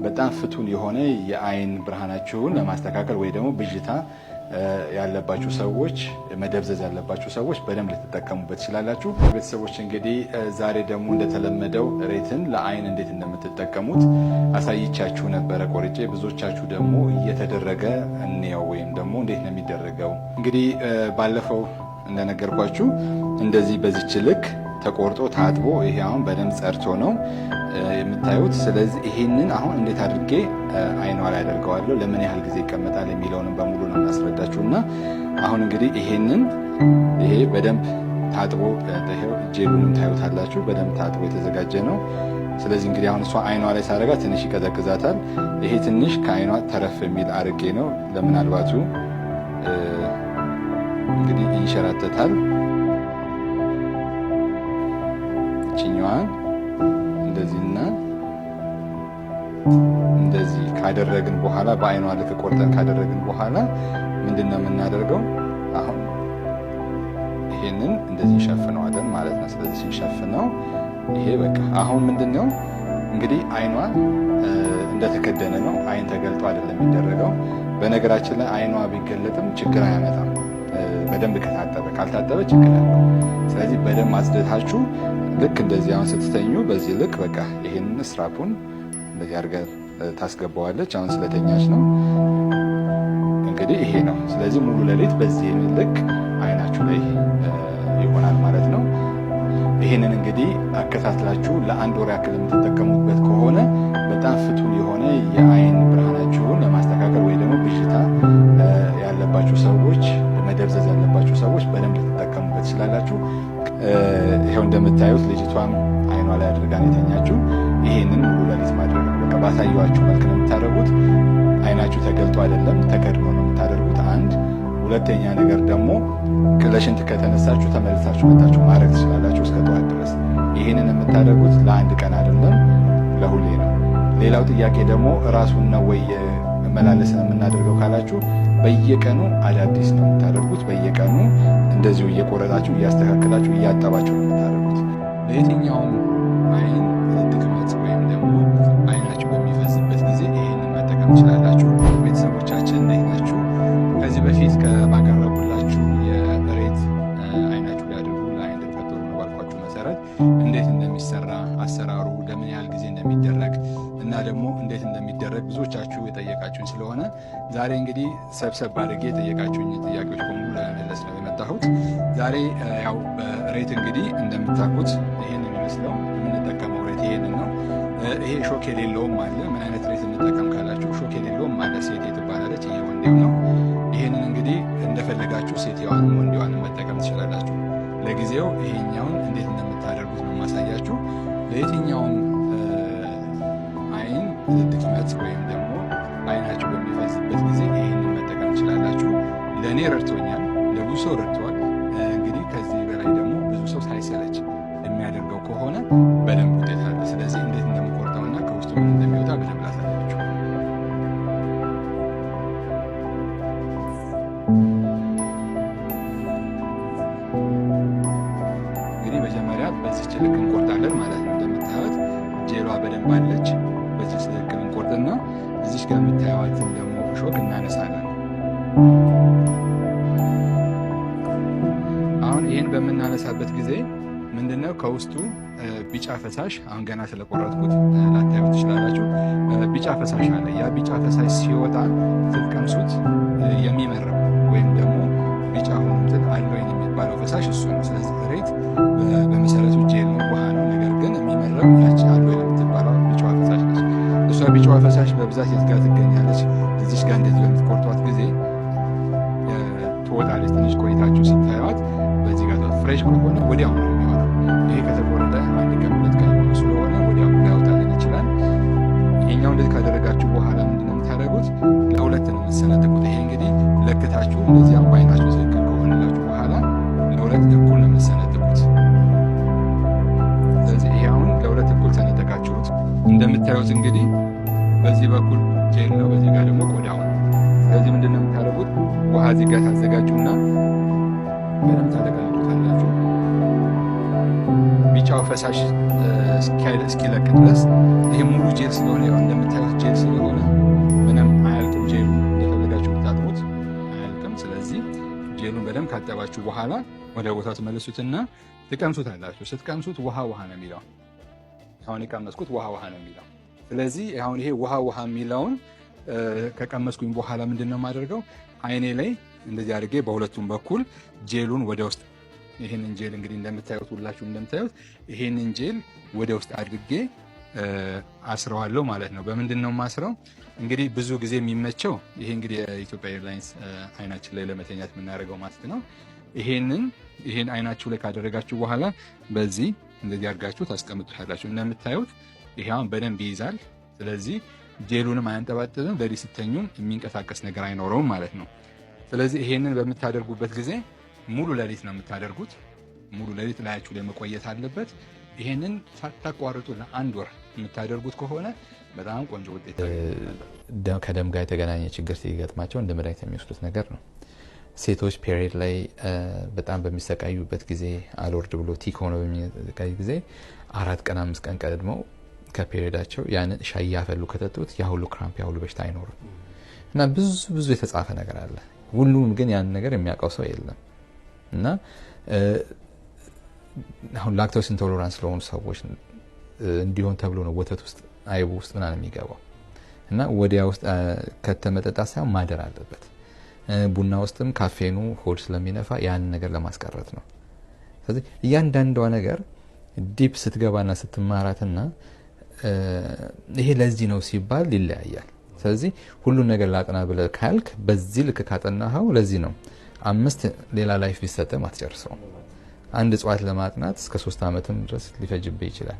በጣም ፍቱን የሆነ የአይን ብርሃናችሁን ለማስተካከል ወይ ደግሞ ብዥታ ያለባችሁ ሰዎች፣ መደብዘዝ ያለባችሁ ሰዎች በደንብ ልትጠቀሙበት ትችላላችሁ። ቤተሰቦች እንግዲህ ዛሬ ደግሞ እንደተለመደው ሬትን ለአይን እንዴት እንደምትጠቀሙት አሳይቻችሁ ነበረ ቆርጬ። ብዙዎቻችሁ ደግሞ እየተደረገ እንየው ወይም ደግሞ እንዴት ነው የሚደረገው። እንግዲህ ባለፈው እንደነገርኳችሁ እንደዚህ በዚች ልክ ተቆርጦ ታጥቦ ይሄ አሁን በደንብ ጸርቶ ነው የምታዩት። ስለዚህ ይሄንን አሁን እንዴት አድርጌ አይኗ ላይ አደርገዋለሁ፣ ለምን ያህል ጊዜ ይቀመጣል የሚለውንም በሙሉ ነው የማስረዳችሁ። እና አሁን እንግዲህ ይሄንን ይሄ በደንብ ታጥቦ ይሄው ጄሉንም ታዩታላችሁ። በደንብ ታጥቦ የተዘጋጀ ነው። ስለዚህ እንግዲህ አሁን እሷ አይኗ ላይ ሳረጋ ትንሽ ይቀዘቅዛታል። ይሄ ትንሽ ከአይኗ ተረፍ የሚል አርጌ ነው ለምናልባቱ እንግዲህ ይንሸራተታል። ይችኛዋን እንደዚህና እንደዚህ ካደረግን በኋላ በአይኗ ልክ ቆርጠን ካደረግን በኋላ ምንድን ነው የምናደርገው? አሁን ይሄንን እንደዚህ እንሸፍነዋለን ማለት ነው። ስለዚህ ስንሸፍነው ይሄ በቃ አሁን ምንድን ነው እንግዲህ አይኗ እንደተከደነ ነው። አይን ተገልጦ አይደለም የሚደረገው። በነገራችን ላይ አይኗ ቢገለጥም ችግር አያመጣም። በደንብ ከታጠበ፣ ካልታጠበ ችግር አለው። ስለዚህ በደንብ አጽድታችሁ ልክ እንደዚህ አሁን ስትተኙ በዚህ ልክ በቃ ይሄንን strap ኡን እንደዚህ አድርገህ ታስገባዋለች። አሁን ስለተኛች ነው እንግዲህ ይሄ ነው። ስለዚህ ሙሉ ሌሊት በዚህ ልክ አይናችሁ ላይ ይሆናል ማለት ነው። ይሄንን እንግዲህ አከታትላችሁ ለአንድ ወር ያክል የምትጠቀሙበት ከሆነ በጣም ፍቱን የሆነ የአይን ብርሃናችሁን ለማስተካከል ወይ ደግሞ ብዥታ ያለባችሁ ሰዎች፣ መደብዘዝ ያለባችሁ ሰዎች በደንብ ልትጠቀሙበት ትችላላችሁ። ይኸው እንደምታዩት ልጅቷም አይኗ ላይ አድርጋ ነው የተኛችው። ይሄንን ሙሉ ሌሊት ማድረግ ነው። በቃ ባሳየኋችሁ መልክ ነው የምታደርጉት። አይናችሁ ተገልጦ አይደለም፣ ተከድኖ ነው የምታደርጉት። አንድ ሁለተኛ ነገር ደግሞ ለሽንት ከተነሳችሁ ተመልሳችሁ መጣችሁ ማድረግ ትችላላችሁ እስከ ጠዋት ድረስ። ይህንን የምታደርጉት ለአንድ ቀን አይደለም፣ ለሁሌ ነው። ሌላው ጥያቄ ደግሞ እራሱን ነው ወይ መላለስን የምናደርገው ካላችሁ በየቀኑ አዳዲስ ነው የምታደርጉት። በየቀኑ እንደዚሁ እየቆረጣችሁ እያስተካከላችሁ እያጠባችሁ ነው የምታደርጉት። ለየትኛውም አይን ድክመት ወይም ደግሞ አይናችሁ በሚፈዝበት ጊዜ ይህንን መጠቀም ትችላላችሁ። ቤተሰቦቻችን እንዴት ናችሁ? ከዚህ በፊት ባቀረቡላችሁ የሬት አይናችሁ ላይ አድርጉ ለአይን ድርቀት ጥሩ ነው ባልኳችሁ መሰረት እንዴት እንደሚሰራ አሰራሩ፣ ለምን ያህል ጊዜ እንደሚደረግ እና ደግሞ እንዴት እንደሚደረግ ብዙዎቻችሁ የጠየቃችሁኝ ስለሆነ ዛሬ እንግዲህ ሰብሰብ አድርጌ የጠየቃችሁኝ ጥያቄዎች በሙሉ ለመመለስ ነው የመጣሁት። ዛሬ ያው በሬት እንግዲህ እንደምታውቁት ይሄን የሚመስለው የምንጠቀመው ሬት ይሄንን ነው። ይሄ ሾክ የሌለውም አለ። ምን አይነት ሬት እንጠቀም ካላችሁ ሾክ የሌለውም አለ። ሴቴ ትባላለች። ይሄ ወንዴው ነው። ይሄንን እንግዲህ እንደፈለጋችሁ ሴቴዋንም ወንዴዋንም መጠቀም ትችላላችሁ። ለጊዜው ይሄኛውን እንዴት እንደምታደርጉት ነው ማሳያችሁ። ለየትኛውም አይን ድክመት ወይም ደግሞ አይናችሁ በሚፈዝበት ጊዜ ይሄንን መጠቀም ትችላላችሁ። ለእኔ ረድቶኛል፣ ለብዙ ሰው ረድተዋል። እንግዲህ ከዚህ በላይ ደግሞ ብዙ ሰው ሳይሰለች የሚያደርገው ከሆነ በደንብ ውጤት አለ። ስለዚህ እንዴት እንደምቆርጠውና ከውስጡ ምን እንደሚወጣ በደንብ ላሳያችሁ። እንግዲህ መጀመሪያ በዚች ልክ እንቆርጣለን ማለት ነው። እንደምታዩት ጄሏ በደንብ አለች። በዚች ልክ እንቆርጥና እዚች ጋር የምታዩዋትን ደግሞ እሾክ እናነሳለን። አሁን ይህን በምናነሳበት ጊዜ ምንድነው ከውስጡ ቢጫ ፈሳሽ፣ አሁን ገና ስለቆረጥኩት ላታዩት ትችላላችሁ። ቢጫ ፈሳሽ አለ። ያ ቢጫ ፈሳሽ ሲወጣ ስትቀምሱት የሚመረው ወይም ደግሞ ቢጫ ሆኖ እንትን aloin የሚባለው ፈሳሽ እሱ ነው። ስለዚህ ሬት በመሰረቱ ጄል ነው፣ ውሃ ነው። ነገር ግን የሚመረው ያቺ aloin የምትባለው ቢጫዋ ፈሳሽ ነች። እሷ ቢጫዋ ፈሳሽ በብዛት የት ጋር ትገኛለች? እዚች ጋር እንደዚህ በምትቆርጧት ጊዜ ትወጣለች። ትንሽ ቆይታችሁ ስታዩት በዚህ ጋር fresh ከሆነ ወዲያው ነው የሚወጣው። ይሄ ከተቆረጠ አንድ ቀን ሁለት ቀን የሆነ ስለሆነ ወዲያው ሊያወጣልን ይችላል። ይሄኛው እንደዚህ ካደረጋችሁ በኋላ ምንድነው የምታደርጉት? ለሁለት ነው የምትሰነጥቁት። ይሄ እንግዲህ ለክታችሁ እንደዚህ አሁን በአይናችሁ ትክክል ከሆነላችሁ በኋላ ለሁለት እኩል ነው የምትሰነጥቁት። ስለዚህ ይሄ አሁን ለሁለት እኩል ሰነጠቃችሁት። እንደምታዩት እንግዲህ በዚህ በኩል ጄል ነው፣ በዚህ ጋር ደግሞ ቆዳው ነው። ስለዚህ ምንድነው የምታደርጉት? ውሃ እዚህ ጋር ታዘጋጁና በደንብ ታለቀልቁታላችሁ። ቢጫው ፈሳሽ እስኪለቅ ድረስ። ይሄ ሙሉ ጄል ስለሆነ ያው እንደምታዩት ጄል ስለሆነ ምንም አያልቅም። ጄሉ እንደፈለጋችሁ ብታጥቡት አያልቅም። ስለዚህ ጄሉን በደንብ ካጠባችሁ በኋላ ወደ ቦታው ትመልሱትና ትቀምሱታላችሁ። ስትቀምሱት ውሃ ውሃ ነው የሚለው። አሁን የቀመስኩት ውሃ ውሃ ነው የሚለው። ስለዚህ አሁን ይሄ ውሃ ውሃ የሚለውን ከቀመስኩኝ በኋላ ምንድን ነው የማደርገው? አይኔ ላይ እንደዚህ አድርጌ በሁለቱም በኩል ጄሉን ወደ ውስጥ፣ ይህንን ጄል እንግዲህ እንደምታዩት፣ ሁላችሁም እንደምታዩት ይህንን ጄል ወደ ውስጥ አድርጌ አስረዋለሁ ማለት ነው። በምንድን ነው የማስረው? እንግዲህ ብዙ ጊዜ የሚመቸው ይሄ እንግዲህ የኢትዮጵያ Airlines አይናችን ላይ ለመተኛት የምናደርገው ማስክ ነው። ይሄን አይናችሁ ላይ ካደረጋችሁ በኋላ በዚህ እንደዚህ አድርጋችሁ ታስቀምጡታላችሁ። እንደምታዩት ይሄ አሁን በደንብ ይይዛል። ስለዚህ ጄሉንም አያንጠባጥብም፣ ሌሊት ስተኙም የሚንቀሳቀስ ነገር አይኖረውም ማለት ነው። ስለዚህ ይሄንን በምታደርጉበት ጊዜ ሙሉ ሌሊት ነው የምታደርጉት። ሙሉ ሌሊት ላያችሁ ላይ መቆየት አለበት። ይሄንን ሳታቋርጡ ለአንድ ወር የምታደርጉት ከሆነ በጣም ቆንጆ ውጤት። ከደም ጋር የተገናኘ ችግር ሲገጥማቸው እንደ መድኃኒት የሚወስዱት ነገር ነው። ሴቶች period ላይ በጣም በሚሰቃዩበት ጊዜ፣ አልወርድ ብሎ thick ሆኖ በሚሰቃዩ ጊዜ 4 ቀን 5 ቀን ቀድመው ከ period ኣቸው ያንን ሻይ እያፈሉ ከጠጡት ያ ሁሉ cramp፣ ያ ሁሉ በሽታ አይኖርም። እና ብዙ ብዙ የተጻፈ ነገር አለ። ሁሉም ግን ያን ነገር የሚያውቀው ሰው የለም። እና አሁን lactose intolerance ለሆኑ ሰዎች እንዲሆን ተብሎ ነው ወተት ውስጥ፣ አይቡ ውስጥ ምናምን የሚገባው። እና ወዲያ ውስጥ ከተመጠጣ ሳይሆን ማደር አለበት። ቡና ውስጥም ካፌኑ ሆድ ስለሚነፋ ያን ነገር ለማስቀረት ነው። ስለዚህ እያንዳንዷ ነገር deep ስትገባና ስትማራትና ይሄ ለዚህ ነው ሲባል ይለያያል። ስለዚህ ሁሉን ነገር ላጥና ብለህ ካልክ በዚህ ልክ ካጠናኸው፣ ለዚህ ነው አምስት ሌላ life ቢሰጥም አትጨርሰውም። አንድ እጽዋት ለማጥናት እስከ 3 ዓመትም ድረስ ሊፈጅብህ ይችላል።